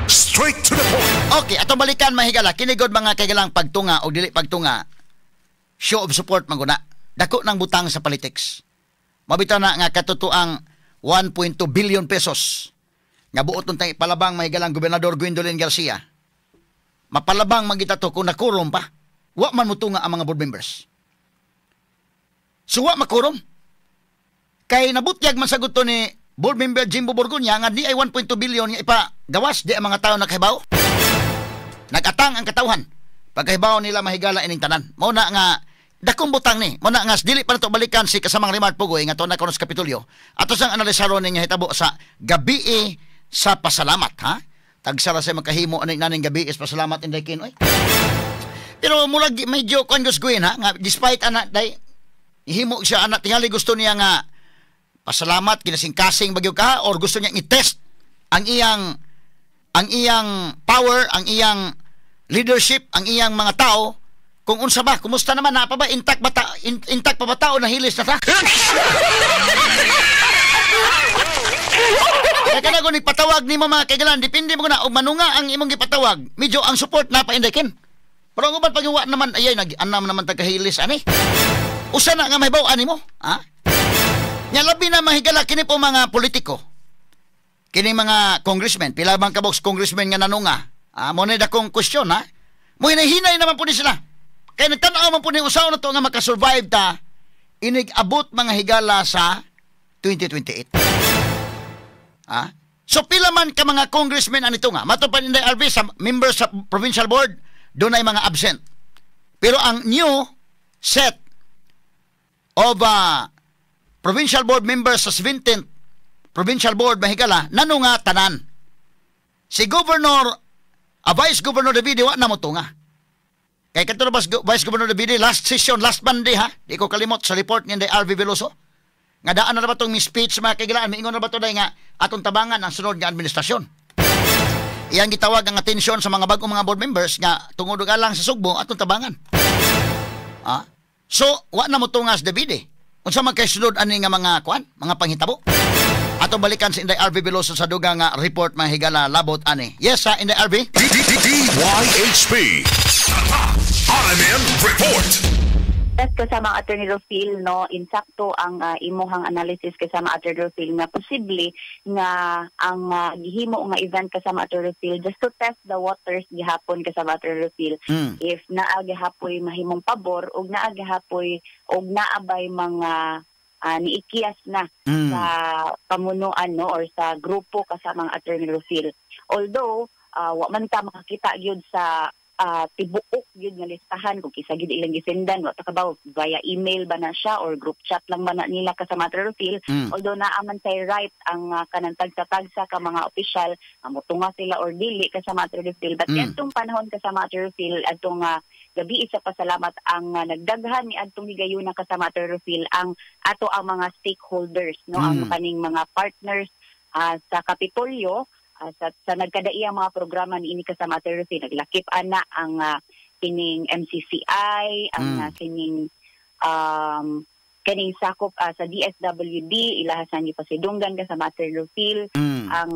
Straight to the point. Okay, atong balikan, mahigala. Kini gud, mga kaigalang, pagtunga o dili pagtunga. Show of support man guna. Dako ng butang sa politics. Mabitaw na nga katutuang 1.2 billion pesos nga buot untang ipalabang, mahigalang, Gobernador Gwendolyn Garcia. Mapalabang man kita to kung nakurom pa. Wa man mutunga ang mga board members. So wa makurom. Kay nabutyag man sagot to ni board member Jimbo Borgonya nga di ay 1.2 billion nga ipagawas, di ang mga tao nakahibaw. Nagatang ang katawhan. Pagkahibaw nila, mahigala, ining tanan. Mao na nga dakong butang ni. Mao na nga dili pa nato balikan si kasamang Remart Pugoy nga to na kono sa Kapitolyo. Ato sang analisaron ning hitabo sa gabi sa pasalamat, ha? Tagsa ra sa makahimo ani naning gabi is pasalamat, Inday Kin, oy. Pero murag medyo kuan gusguin, ha, nga despite ana day himo siya ana, tingali gusto niya nga pasalamat kinasingkasing bagyo ka or gusto niya i-test ang iyang power, ang iyang leadership, ang iyang mga tao kung unsa ba, kumusta naman na pa ba intact ba ta, intact pa ba tao nahilis na ta? Kaya kana kung nagpatawag nimo, mga kaigalan, depende mo na og manunga ang imong gipatawag, medyo ang support na pa, Inday Ken. Pero ang uban pag wa naman ayay nag anam naman tagkahilis ani. Usa na nga mahibaw ani mo, ha? Nya labi na, mahigala, kini po mga politiko. Kini mga congressmen, pila bang kabox congressmen nga nanunga? Ah, mo na dakong question, ha. Mo hinay naman po ni sila. Kay nagtan-aw man po ni usaw na to nga makasurvive ta inig abot, mga higala, sa 2028. Ha? So pila man ka mga congressmen anito nga. Mato pa Inday RV, sa members sa provincial board, doon ay mga absent. Pero ang new set of provincial board members sa 17th provincial board, mahigala, nano nga tanan. Si Governor, Vice Governor Davide, wa na mo nga. Kay kadto ba Vice Governor Davide last session, last Monday, ha, di ko kalimot sa report ni RV Veloso. Nga daan na ba itong speech, mga kaigilaan, miingon na ba ito nga atong tabangan ang sunod nga administrasyon. Iyang gitawag ang atensyon sa mga bagong mga board members nga tungod og alang sa Sugbo atong tabangan. Ah? So, wa na mo tungas Davide. Unsa man kay sunod ani nga mga kuan, mga panghitabo? Atong balikan si Inday RV Veloso sa dugang nga report, mga higala, labot ani. Yes, sa Inday RV. DYHP. RMN Report. Yes, kasama ang Attorney Rofil, no, insakto ang imuhang analysis, kasama Attorney Rofil, nga posible nga ang gihimo nga event, kasama Attorney Rofil, just to test the waters gihapon, kasama Attorney Rofil, if naa gihapoy mahimong pabor ug naa gihapoy ug naabay mga niikiyas na sa pamunuan, no, or sa grupo kasama ang Attorney Rofil. Although wa man ta makakita gyud sa tibuok gyud nga listahan kung kinsa gyud ilang gisendan, wa ta kabaw via email ba na siya or group chat lang ba na nila, kasama Attorney Rofil. Although naa man say right ang kanang tagsa-tagsa ka mga opisyal mutunga sila or dili, kasama Attorney Rofil, but adtong panahon, kasama Attorney Rofil, adtong gabi isa pasalamat, ang nagdaghan ni adtong higayuna, kasama Attorney Rofil, ang ato ang mga stakeholders, no, ang kaning mga partners sa Kapitolyo, sa nagkadaiyang mga programa niini, kasama Attorney Rofil. Naglakip ana ang kining MCCI, ang kining kaning sakop sa DSWD, ilahasan gipasidunggan, kasama Attorney Rofil, ang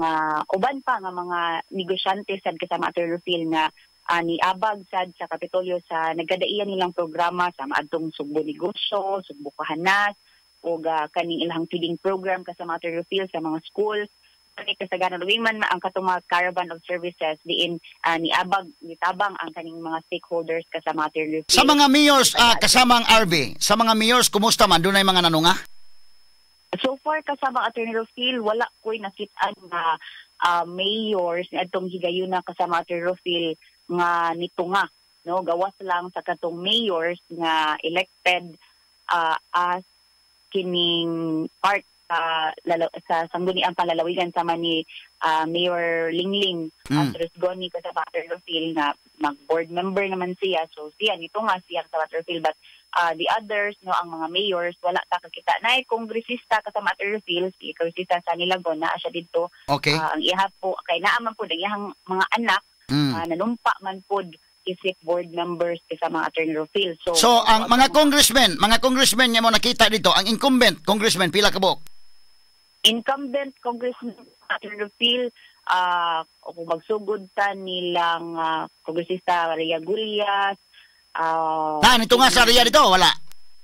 uban pa nga mga negosyante sad, kasama Attorney Rofil, nga niabag sad sa Kapitolyo sa nagkadaiyan nilang programa sa maadtong Sugbo Negosyo, Sugbo Kahanas ug kaning ilang feeding program, kasama Attorney Rofil, sa mga schools. Kani kasagaran man ang katong mga caravan of services diin niabag nitabang ang kaning mga stakeholders, kasama Attorney Rofil. Sa mga mayors, kasamang RV, sa mga mayors, kumusta man? Doon ay mga nanunga? So far, kasama Attorney Rofil, wala ko'y nakit-an nga mayors ni adtong higayuna, kasama Attorney Rofil, nga nitunga, no, gawas lang sa katong mayors nga elected as kining part sa Sangguniang Panlalawigan sama ni Mayor Lingling Rusgoni, kasama Attorney Rofil, nga mag board member naman siya, so siya nito nga siya, kasama Attorney Rofil, but the others, no, ang mga mayors, wala ta kakita na kongresista, kasama Attorney Rofil. Si kongresista sa Nilagon naa siya didto. Ang iha po kay naa man pud ang iyang mga anak nanumpa man pud isip board members kasama Attorney Rofil. So, So ang mga congressmen nga mo nakita dito, ang incumbent congressman, pila ka buok? Incumbent congressman, Attorney Rofil, Kung magsugod ta nilang Kongresista Ria Gullas, Na nito nga sa Ria dito, wala.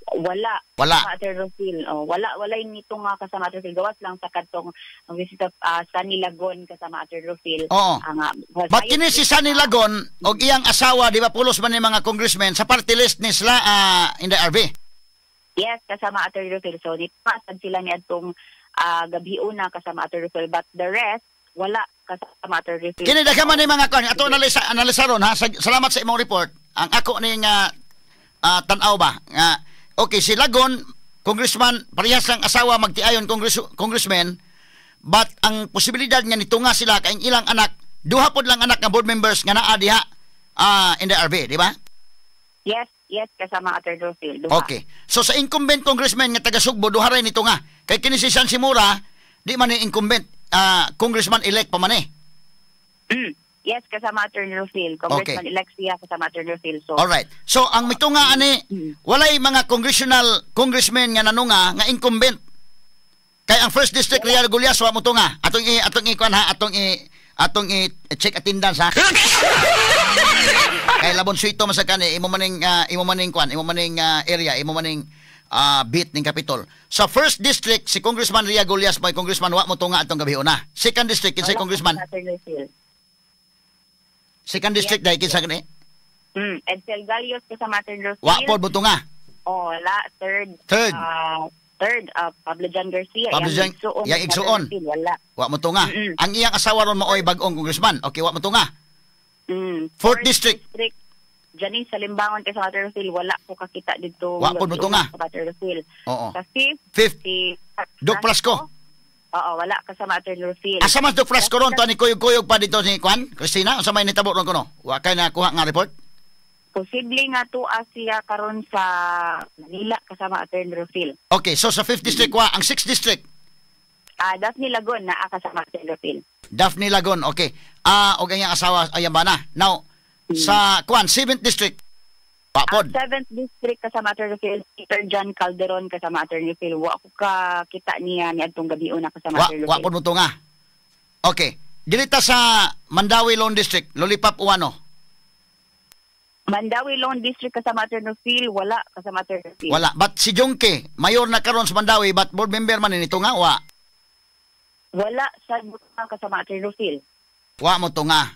Wala. Wala. Sa Atty. Rofil. Oh, wala wala yung nito nga kasama Atty. Rofil. Gawas lang sa kadtong Kongresista Sunny Lagon kasama Atty. Rofil. Ang, But kini si Sunny Lagon og iyang asawa, di ba pulos man ni mga congressmen sa party list ni sila in the RV? Yes, kasama Atty. Rofil. So nipasad sila ni adtong gabi una kasama Atty. Rofil, but the rest wala kasama Atty. Rofil. Kini daghan man ni mga kuan ato analisa ron ha. Salamat sa imong report. Ang ako ni nga tan-aw ba nga okay si Lagon congressman, parehas lang asawa magtiayon congressman, but ang posibilidad nga nito nga sila kay ang ilang anak, duha pod lang anak nga board members nga naa diha in the RV, di ba? Yes, kasama Atty. Rofil. Duha. Okay. So sa incumbent congressman nga taga Sugbo, duha ray nito nga. Kay kini si San Simura, di man ni incumbent, congressman elect pa man eh. Yes, kasama Atty. Rofil. Congressman elect siya kasama Atty. Rofil. So, Alright. So ang mito nga ani, walay mga congressional congressmen nga nanunga nga incumbent. Kay ang first district, Ria Gullas, wa mo tunga. Atong i kuan ha, atong i check attendance ha. Kay labon suito man sa kani imo maning kuan, imo maning area, imo maning beat ning Capitol. Sa first district si Congressman Ria Gullas may congressman, wa mo tunga atong gabi una. Second district, kinsay Wala congressman? kasama Atty. Rofil. Second district dai kinsa gani? Edsel Galios kasama Atty. Rofil. Wa pod mo tunga. Oh, wala. Third. Third. Third, Pablo John Garcia. Pablo Yang igsuon yang kasama igsuon. Rofil, wala. Wa mo tunga. Ang iyang asawa ron maoy bag-ong congressman. Okay, wa mo tunga. Fourth district. Janice Salimbangon kasama Atty. Rofil. Wala ko kakita dito. Wa pod mo tunga. Kasama Atty. Rofil. Oo. Sa fifth, Fifth. si Doc Frasco. Oo, wala kasama Atty. Rofil. Asa man Doc Frasco ron to ni kuyog-kuyog pa dito ni Kwan? Christina, unsa may nitabo ron kuno? Wa kay nakuha nga report? Posible nga tuwa siya karon sa Manila kasama Atty. Rofil. Okay, so sa fifth district wa, ang sixth district? Daphne Lagon naa kasama Atty. Rofil. Daphne Lagon, okay. Og ang iyang asawa ayan ba na? Now, sa Kwan, seventh district. Wa pod. Ang 7th district kasama Atty. Rofil, Peter John Calderon kasama Atty. Rofil. Wa ko ka kita niya ni adtong gabi una kasama Wa Atty. wa Rofil. pod mo tunga. Okay. Dirita sa Mandaue Lone District, Lollipop Uano. Mandaue Lone District kasama Atty. Rofil, wala kasama Atty. Rofil. Wala. But si Jungke, mayor na karon sa Mandaue, but board member man nito nga wa. Wala sa kasama Atty. Rofil. Wa mo tunga.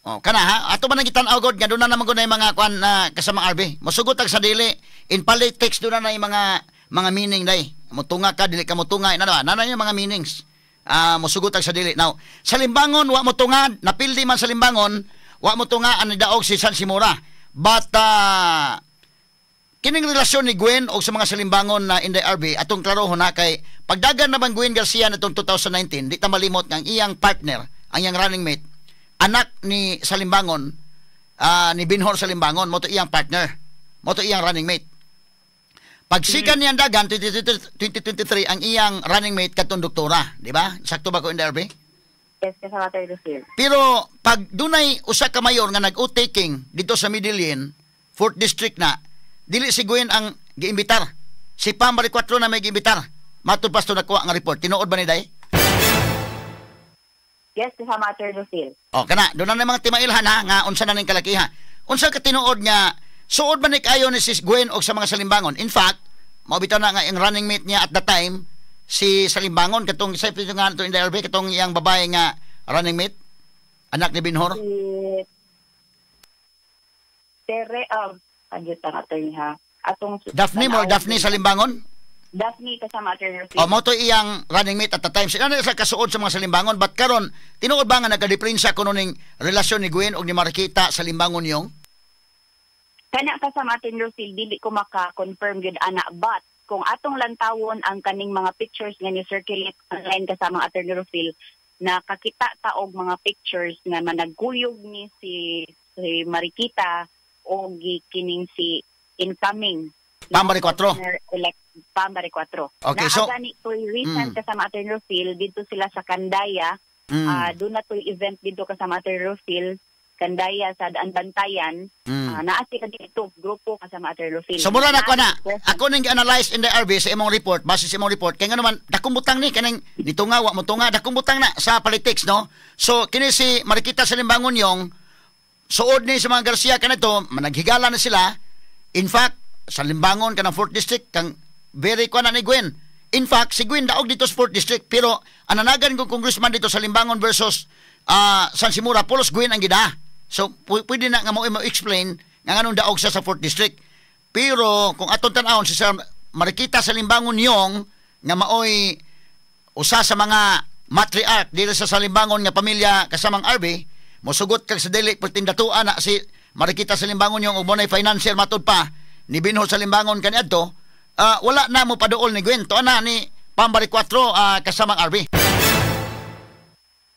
Oh, kana ha, ato man ang gitan-aw god nga doon na naman gud na yung mga kuan na kasamang RB. Mosugot tag sa dili in politics, doon na yung mga meaning day. Motunga ka, dili ka motunga, ina ba? Nana yung mga meanings. Mosugot tag sa dili. Now, sa Limbangon wa mo tunga, napildi man sa Limbangon, wa mo tunga ang nidaog si San Simura. But kining relasyon ni Gwen og sa mga Salimbangon na in the RB, atong klarohon na kay pagdagan na bang Gwen Garcia natong 2019, di ta malimot nga ang iyang partner, ang iyang running mate, anak ni Salimbangon, ni Binhor Salimbangon, mo to iyang partner, mo to iyang running mate. Pagsikan niyang dagan 2023, 2023, ang iyang running mate katong doktora, di ba? Sakto ba ko in the RB? Yes, kasama Atty. Rofil. Pero pag dunay usa ka mayor nga nag-taking dito sa Medellin, 4th district na, dili si Gwen ang giimbitar. Si Pam Baricuatro na may giimbitar. Matud pa sa nakuha nga report. Tinuod ba ni Day? Yes, kasama Atty. Rofil. O kana, doon na mga timailhan ha nga unsa na ning kalakiha. Unsa ka tinuod nga suod ba ni kayo ni si Gwen og sa mga Salimbangon? In fact, mao bitaw na nga ang running mate niya at the time si Salimbangon, katong sa nga to in the RB, katong iyang babae nga running mate, anak ni Binhor. Si Tere, ano ta attorney ha? Atong Daphne mo, Daphne Salimbangon? Daphne kasama Atty. Rofil. O mo to iyang running mate at the time. Sila na sa kasuod sa mga Salimbangon, but karon tinuod ba nga nagka-diferensya kuno ning relasyon ni Gwen og ni Marikita Salimbangon yung? Kana kasama Atty. Rofil, dili ko maka-confirm gyud ana, but kung atong lantawon ang kaning mga pictures nga ni circulate online kasama Atty. Rofil, nakakita ta og mga pictures nga managkuyog ni si Marikita o kining si incoming Pam Baricuatro. Elect Pam Baricuatro. Okay, so- Naa gani to'y recent kasama Atty. Rofil dito sila sa Kandaya. Doon na to'y event dito kasama Atty. Rofil. Kandaya sa Daan Bantayan, naa sila dito grupo kasama Attorney Rufil. So mura na ko na. Present. Ako ning analyze in the RB sa imong report, base sa imong report, kay nga naman dakong butang ni kanang nitunga wa mo tunga, dakong butang na sa politics, no. So kini si Marikita Salimbangon Young, suod ni sa mga Garcia kanito, managhigala na sila. In fact, sa Limbangon kanang 4th District kang very kuan na ni Gwen. In fact, si Gwen daog dito sa 4th District, pero ang nanagan kong congressman dito sa Limbangon versus San Simura, pulos Gwen ang gida. So pwede na nga mo explain nga nganong daog siya sa 4th District. Pero kung atong tan-awon si Sir Marikita Salimbangon Young nga maoy usa sa mga matriarch dili sa Salimbangon nga pamilya kasamang RB, mosugot kag sa dili pertindatuan na si Marikita Salimbangon Young ug mo financier matud pa ni Binho Salimbangon kaniadto, wala na mo paduol ni Gwen. To na ni Pam Baricuatro, kasamang RB.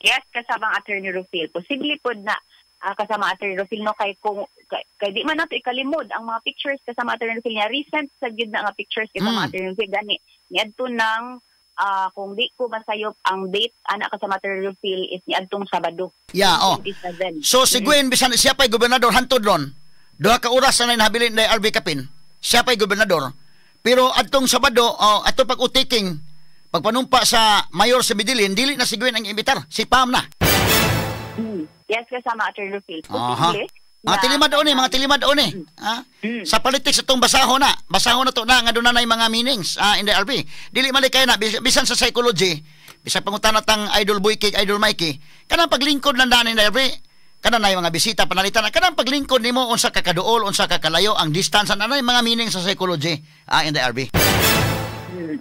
Yes, kasamang Attorney Rufil. Posible pod na kasama Attorney Rufil, no, kay kung kay di man nato ikalimod ang mga pictures kasama Attorney Rufil nga recent sa gyud na nga pictures kasama Attorney Rufil gani niadto nang kung di ko masayop ang date ana kasama Attorney Rufil is niadtong Sabado. Yeah, oh. 27. So si Gwen, bisan siya pa'y gobernador hantod ron, 2 ka oras na nahabilin na RB Kapin, siya pa'y gobernador. Pero adtong Sabado, oh, atong pag-oath-taking, pagpanumpa sa mayor sa Medellin, dili na si Gwen ang imbitar, si Pam na. Yes, kasama Attorney Rufil. Aha. Posible Mga na tilimad eh, mga tilimad eh. Ha? Sa politics atong basahon na to na nga doon na mga meanings in the RB. Dili man kay na bisan sa psychology, bisan pangutana tang Idol Boyke, Idol Mikey, kanang paglingkod lang daan in the RB, kanang na mga bisita panalitan na kanang paglingkod nimo unsa ka kaduol, unsa ka kalayo ang distance na na mga meaning sa psychology in the RB.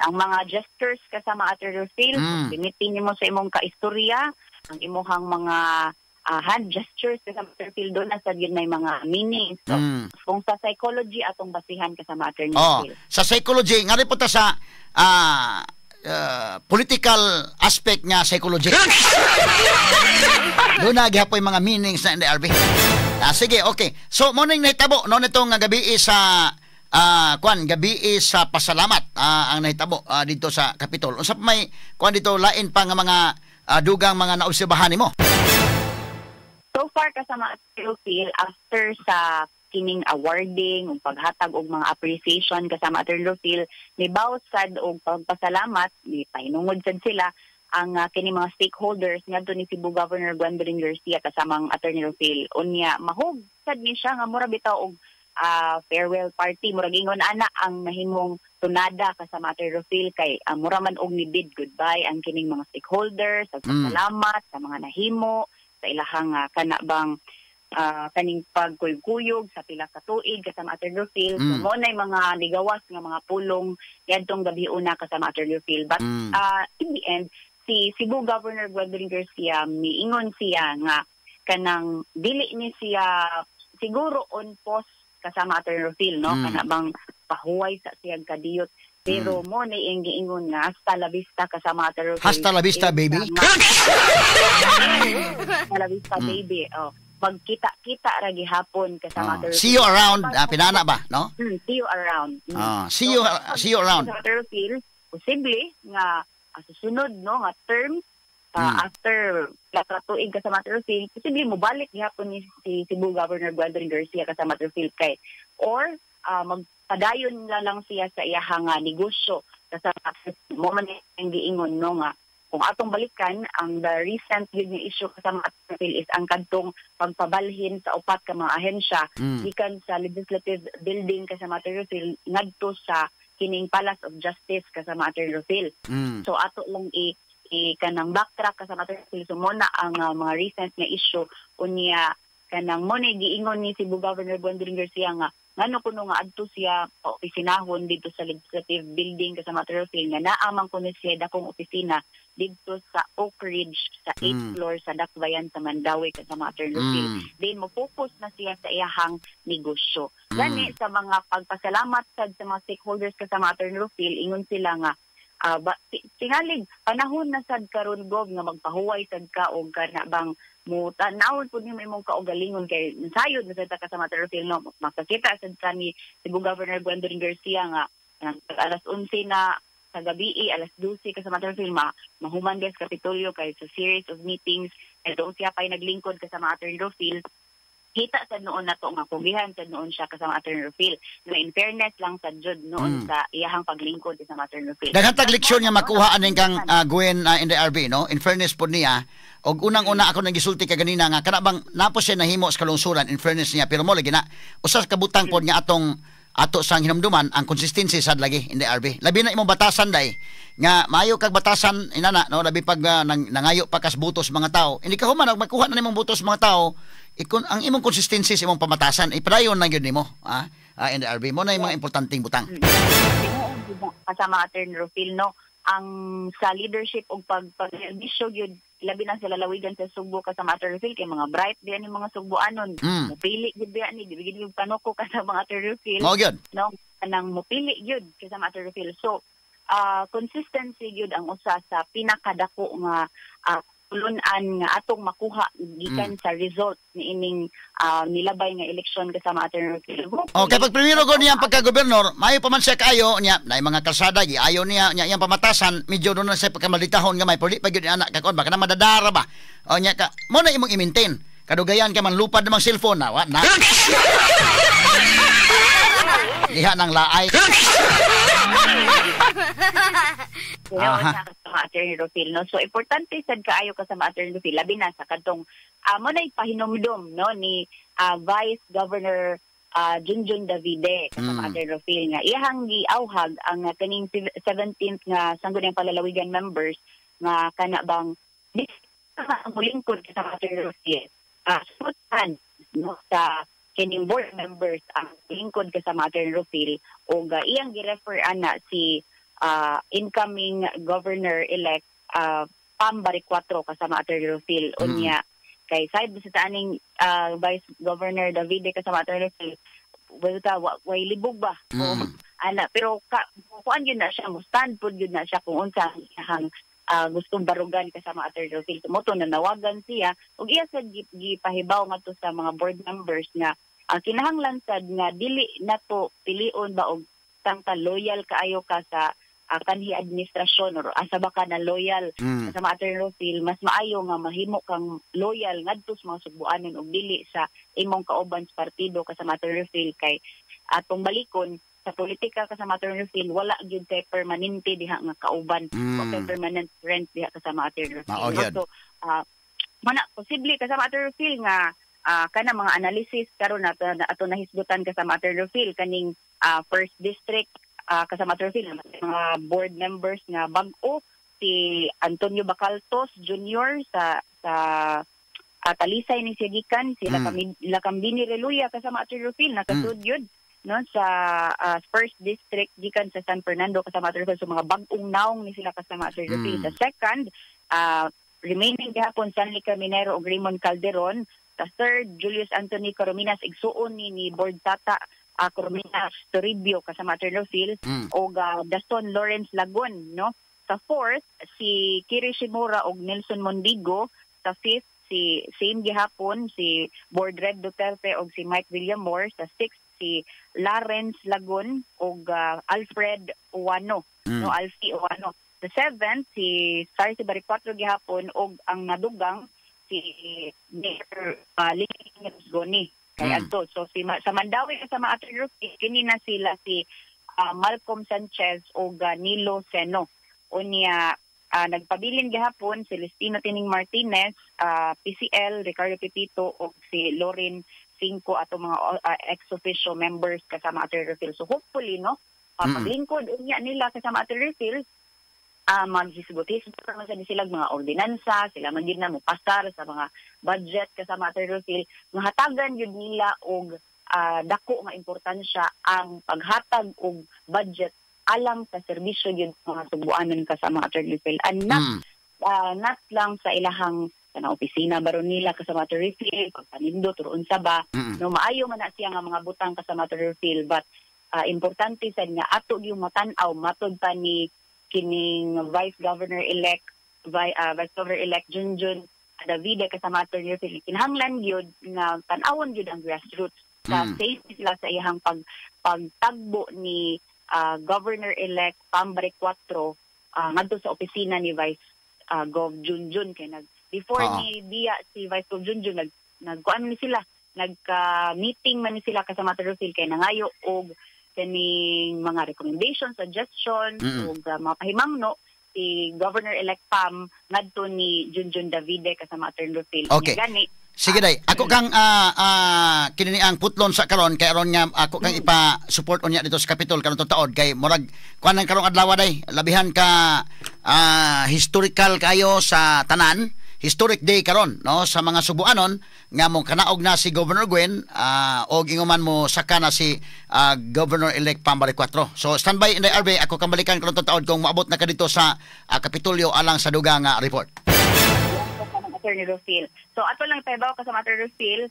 Ang mga gestures kasama Attorney Rufil, gamitin nimo sa imong kaistorya, ang imuhang mga hand gestures kasama Attorney Rufil, doon na sa yun may mga meanings. So, kung sa psychology atong basihan kasama Attorney Oh, Rufil. sa psychology, nga rin po ta sa political aspect nga psychology. Doon na gihapoy mga meanings na NDRB. Sige, okay. So, morning nahitabo no nitong nga gabi sa kuan gabi sa pasalamat ang nahitabo dito sa Capitol. Unsa pa may kuan dito, lain pa nga mga dugang mga naobserbahan nimo? So far kasama Attorney Rufil, after sa kining awarding ug paghatag og mga appreciation kasama Attorney Rufil, nibaw sad og pagpasalamat, ni pahinungod sad sila ang kini mga stakeholders ngadto ni Cebu Governor Gwendolyn Garcia kasamang Attorney Rufil. Unya mahug sad ni siya nga mura bitaw og farewell party, murag ingon ana ang nahimong tunada kasama Attorney Rufil, kay mura man og ni bid goodbye ang kining mga stakeholders, salamat sa mga nahimo sa ilahang kana bang kaning pagkuyog sa pila ka tuig kasama Attorney Rufil. So mo nay mga nigawas nga mga pulong niadtong gabi una kasama Attorney Rufil. But in the end, si Cebu Governor Gwendolyn Garcia miingon siya nga kanang dili ni siya siguro on post kasama Attorney Rufil, no, kana bang pahuway sa siyang kadiyot, pero mo ni iyang giingon nga hasta la vista kasama Attorney Rufil. Hasta la vista, baby. Hasta la vista, baby. Oh, magkita-kita ra gihapon kasama Attorney See you around, pinana ba, no? See you around. Ah, see you around. Sa Attorney Rufil, posible nga susunod no nga term after pila ka tuig kasama Attorney Rufil, posible mo balik gihapon ni si Cebu Governor Gwendolyn Garcia kasama Attorney Rufil kay or magpadayon na lang siya sa iyahang negosyo kasama mo man ang giingon no nga kung atong balikan ang the recent yun nga issue kasama Attorney Rufil is ang kadtong pagpabalhin sa upat ka mga ahensya gikan sa legislative building kasama Attorney Rufil ngadto sa kining Palace of Justice kasama Attorney Rufil. So ato lang i kanang backtrack kasama Attorney Rufil. So mo na ang mga recent nga issue. Unya kanang mo na giingon ni Cebu Governor Gwendolyn Garcia nga ngano kuno nga adto siya pa opisinahon dito sa legislative building kasama Attorney Rufil, nga naa man kuno siya dakong opisina dito sa Oak Ridge sa 8th floor sa Dakbayan sa Mandaue kasama Attorney Rufil. Then mo focus na siya sa iyahang negosyo. Gani sa mga pagpasalamat sad sa mga stakeholders kasama Attorney Rufil, ingon sila nga tingalig panahon na sad karon, Gov, nga magpahuway sad ka og kana bang mo tanawon pud nimo imong kaugalingon kay sayod na sad ta kasama Attorney Rufil, no, makakita sad ka ni Cebu Governor Gwendolyn Garcia nga alas 11 na sa gabi, alas 12 kasama Attorney Rufil, mahuman sa Kapitolyo kay sa series of meetings kay doon siya pa'y naglingkod kasama Attorney Rufil. Kita sa noon nato nga kugihan sa noon siya kasama Attorney Rufil. No, in fairness lang sa jud noon sa iyahang paglingkod sa Attorney Rufil. Daghan tag leksyon nga makuha aning kang Gwen in the RB, no? In fairness pod niya, og unang-una ako nang gisulti ka ganina nga kana bang napo siya nahimo sa kalungsuran, in fairness niya, pero mo lagi na usa ka butang pod nga atong ato sang hinumduman ang consistency sad lagi in the RB. Labi na imong batasan day nga maayo kag batasan inana, no, labi pag nangayo pa kas butos mga tao. Hindi ka human og makuha na nimong butos mga tao, ikon ang imong consistency sa imong pamatasan ipadayon na gyud nimo, in the RB mo na yung mga importanteng butang. Tinuod gyud na, kasama Attorney Rufil, no, ang sa leadership ug pag pagserbisyo gyud, labi na sa lalawigan sa Sugbo, kasama Attorney Rufil, kay mga bright diyan yung mga Sugboanon. Mupili gyud biya ni, di gyud yung panuko, kasama Attorney Rufil. Mao gyud. No, kanang mupili gyud, kasama Attorney Rufil. So consistency gyud ang usa sa pinakadako nga tulunan nga atong makuha gikan sa result ni ining nilabay nga eleksyon, kasama Attorney Rufil. Okay, pag primero ko niya ang pagka-gobernador, maayo pa man siya kaayo niya, na mga kalsada giayo niya niya iyang pamatasan, medyo doon na siya pagkamalitahon gamay, pero di pa gyud anak kakon ba kana madadara ba. O nya ka, mo na imong i-maintain. Kadugayan ka man lupad namang cellphone na, wa na. Diha nang laay. Aha. Kasama Attorney Rufil, no? So importante sad kaayo, kasama Attorney Rufil, labi na sa kadtong mo na pahinumdum, no, ni Vice Governor Junjun Davide, kasama Attorney Rufil, nga iyahang giawhag ang kaning 17th nga Sangguniang Panlalawigan members nga kana bang ang mulingkod, kasama Attorney Rufil, sutan, no, sa kining board members ang lingkod, kasama Attorney Rufil, ug iyang gi-refer ana si incoming governor-elect Pam Baricuatro, kasama Attorney Rufil. Unya kay side sa aning Vice Governor Davide, kasama Attorney Rufil, well ta wa, way libog ba. O, ana, pero ka kuan yun na siya, mo stand pud yun na siya kung unsa ang iyahang gustong barugan, kasama Attorney Rufil. Mo to nanawagan siya ug iya sad gipahibaw ngadto sa mga board members nga ang kinahanglan sad nga dili nato pilion ba og tangta loyal kaayo ka sa kanhi administrasyon or asa ba ka na loyal. Sa Attorney Rufil, mas maayo nga mahimo kang loyal ngadto sa mga Sugbuanon ug dili sa imong kauban sa partido, kasama Attorney Rufil, kay atong balikon sa politika, kasama Attorney Rufil, wala gyud kay permanente diha nga kauban. Wa kay permanent friends diha, kasama Attorney Rufil. Mao gyud. So mana posible, kasama Attorney Rufil, nga kana mga analysis karon nato na ato nahisgutan, kasama Attorney Rufil, kaning first district, kasama Attorney Rufil, mga board members nga bag-o, si Antonio Bacaltos Jr. sa Talisay ni siya gikan, sila kami Lakambini Reluya, kasama Attorney Rufil, nakasud yun, no, sa first district gikan sa San Fernando, kasama Attorney Rufil. So mga bag-ong naong ni sila, kasama Attorney Rufil. Sa second, remaining gihapon Stanley Caminero ug Raymond Calderon. Sa third, Julius Anthony Corominas, igsuon ni Board Tata Corominas Toribio, kasama Attorney Rufil, og Daston Lawrence Lagon, no. Sa fourth, si Kiri Shimura og Nelson Mondigo. Sa fifth, si same gihapon si Board Red Duterte og si Mike Villamor. Sa sixth, si Lawrence Lagon og Alfred Uwano, no, Alfie Uwano. The seventh, si Sarsi Baricuatro gihapon og ang nadugang si Mayor Ling Goni kay adto. So si sa Mandaue, kasama Atty. Rufil, kini na sila si Malcolm Sanchez og Nilo Seno. Unya nagpabilin gihapon Celestino Tining Martinez, PCL, Ricardo Pepito og si Lorin Cinco, ato mga ex officio members, kasama Atty. Rufil. So hopefully, no, paglingkod unya nila, kasama Atty. Rufil, maghisgot-hisgot man sa sila mga ordinansa, sila man gyud na mopasar sa mga budget, kasama Atty. Rufil, mahatagan gyud nila og dako nga importansya ang paghatag og budget alang sa serbisyo gyud mga Sugbuanon, kasama Atty. Rufil. And not not lang sa ilahang kanang opisina baron nila, kasama Atty. Rufil, pagpanindot or unsa ba, no, maayo man na siya nga mga butang, kasama Atty. Rufil, but importante sad nga ato yung matan-aw matod pa ni kining Vice Governor elect Junjun Davide, kasama Atty. Rufil, kinahanglan gyud nga tan-awon gyud ang grassroots sa safety sila sa iyang pagtagbo ni Governor elect Pam Baricuatro ngadto sa opisina ni Vice Gov Junjun, kay nag before Oo. ni biya si Vice Gov Junjun, nag nagkuan ni sila. Nagka-meeting man ni sila kasama Attorney Rufil kay nangayo og kaning mga recommendations, suggestions ug mga pahimangno si Governor-elect Pam ngadto ni Junjun Davide, kasama Attorney Rufil. Okay. Gani Sige day, ako kang kini ang putlon sa karon kay aron nga ako kang ipa-support unya dito sa Capitol karon taod kay murag kuan ang karong adlaw day, labihan ka historical kayo sa tanan, historic day karon, no, sa mga Subuanon nga mo kanaog na si Governor Gwen og inguman mo saka na si Governor elect Pam Baricuatro. So standby, Inday RB, ako kang balikan karon taod kung moabot na ka dito sa Kapitolyo alang sa dugang report. Kasama Attorney Rufil. So ato lang ipahibaw, kasama Attorney Rufil,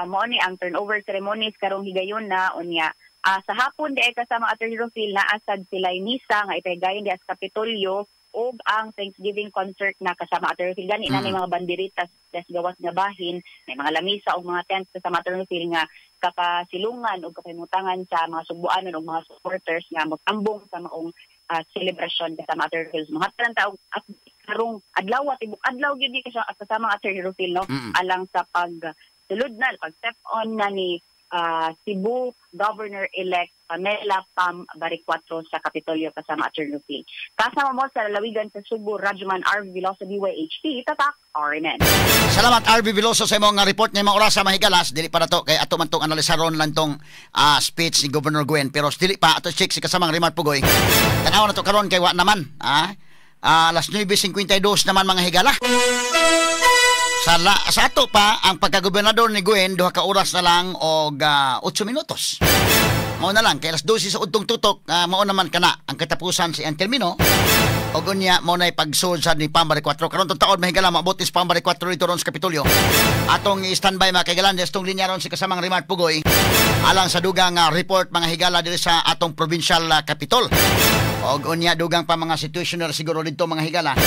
mao ni ang turnover ceremonies karong higayon na. Unya sa hapon di ay, kasama Attorney Rufil, naa sad sila misa nga ipahigayon di sa Kapitolyo ug ang Thanksgiving concert na, kasama Attorney Rufil. Gani na may mga banderitas des gawas nga bahin, may mga lamisa ug mga tents, kasama Attorney Rufil, nga kapasilungan ug kapahimutangan sa mga Subuanon ug mga supporters nga motambong sa maong selebrasyon, kasama Attorney Rufil. Mga tanan ta og update karong adlaw, tibok adlaw gyud ni kasama Attorney Rufil, no, alang sa pag sulod na, pag step on na ni Cebu Governor-elect Pamela Pam Baricuatro sa Kapitolyo, kasama Attorney Rufil. Kasama mo sa lalawigan sa Subo, Rajuman R. Veloso, DYHP, Tatak, RMN. Salamat, RB Veloso, sa imong nga report ngayong mga orasa, mahigalas. Dili pa na to kay ato man tong analisaron lang tong speech ni Governor Gwen, pero dili pa ato check si kasamang Remar Pugoy. Tanaw na to karon kay wa naman ah. Alas 9:52 naman, mga higala. Sa ato pa ang pagkagobernador ni Gwen, 2 ka oras na lang og 8 minutos. Mao na lang kay alas 12 sa udtong tutok, mao naman kana ang katapusan sa iyang termino. Og unya mao nay pagsud sa ni Pam Baricuatro. Karon tong taon, mahigala, maabot is Pam Baricuatro dito ron sa Kapitolyo. Atong i-standby, mga kaigalan, tong linya ron si kasamang Remar Pugoy alang sa dugang report, mga higala, diri sa atong provincial capitol. Og unya dugang pa mga situationer siguro dito, mga higala.